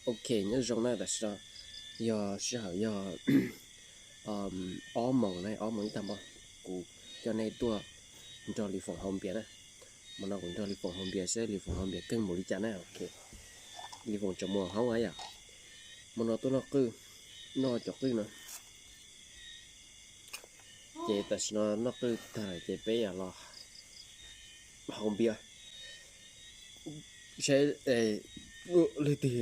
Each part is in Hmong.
Ok, nyob zoo na, tam sim no yog sij hawm yog ob moos na, ob moos ib tag npo, kuv coj nej tuaj nrog Lis Foom haus npias na. Hmo no kuv nrog Lis Foom haus npias seb Lis Foom haus npias keej npaum li cas na. Ok, Lis Foom tseem mus hoob yom. Hmo no tuaj noj qwj, noj cov qwj no. Ces tam sim no noj qwj tag lawm ces peb yog los haus npias seb leej twg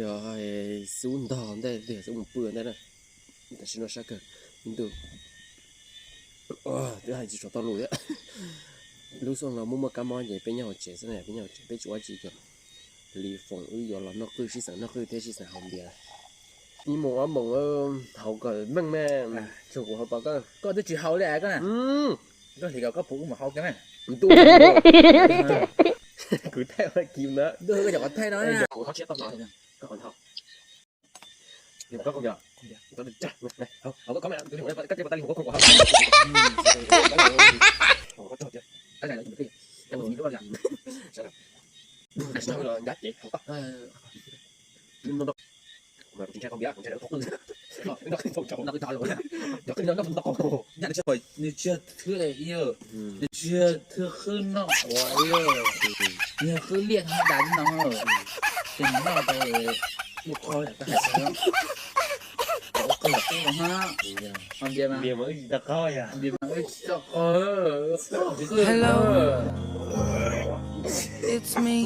xub ntog ntej, leej twg xub mus pw ntej na. Tam sim no sab kawg, ib ntus twb hais tsis tshua tau lus thiab. Lub xyoo no muaj muaj kab mob ces peb nyob hauv tsev xwb na, peb nyob hauv tsev peb tsis ua dab tsi ces Lis Foom wb yuav los noj qwj, sib xeem noj qwj thiab sib xeem haus npias. Ib moos ob moos haus kom meej me, tsuas kuv haus tau koj. Koj twb tsis haus li koj na. Koj hlis kom koj puv kuv mam haus kiag na. Kuv thaij ua kim na. Kuv qhov tshiab tau no. Nws tsis yog thwb, nws tsis yog thwb qwj noj quav, nws yog qwj liaj hab dav no, ces nws noj tau ua qhov yam koj hais xwb. Ua qhov yam koj hab, npias mas wb tsis tau qhov, npias mas wb tsis tau qhov. Hello, it's me.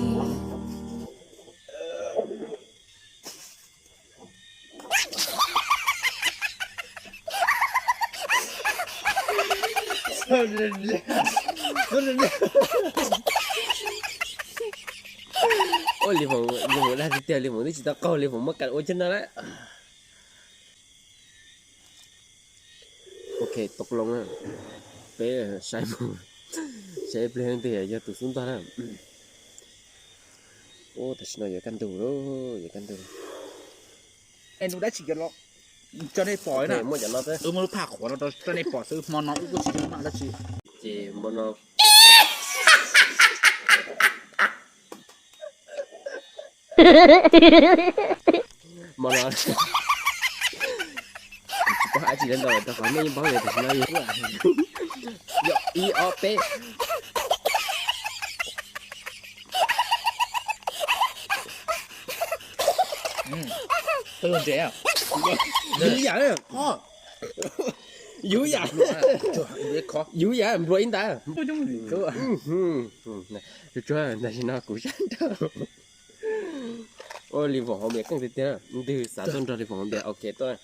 Ua Lis Foom, Lis Foom dag tiag tiag, Lis Foom twb tsis tau qaug, Lis Foom muab kam ua cag no lawm. Ok, tau loo na. Peb saib mus, saib ib pliag leej twg yog tus xub ntog na. Ub, tam sim no yuav kaj ntug lawm, yuav kaj ntug lawm. Es nws dab tsi cov los tso nej pom na. Muab cov no, wb muab lub phaj qhuav no rau nej pom xwb, hmo no wb kuj tsis noj dab tsi. Ces hmo no hmo no tsis paub hais dab tsi li ntau rau qhov nej yeej paub tias tam sim no yog ib ob peb. Yuv yam, yuv yam, yuv yam nplua ib ntag. Tsuag tsuag, tam sim no kuv sab nrhawv. Ua Lis Foom haus npias keej tiag tiag, leej twg xav tuaj nrog Lis Foom haus npias ok tuaj.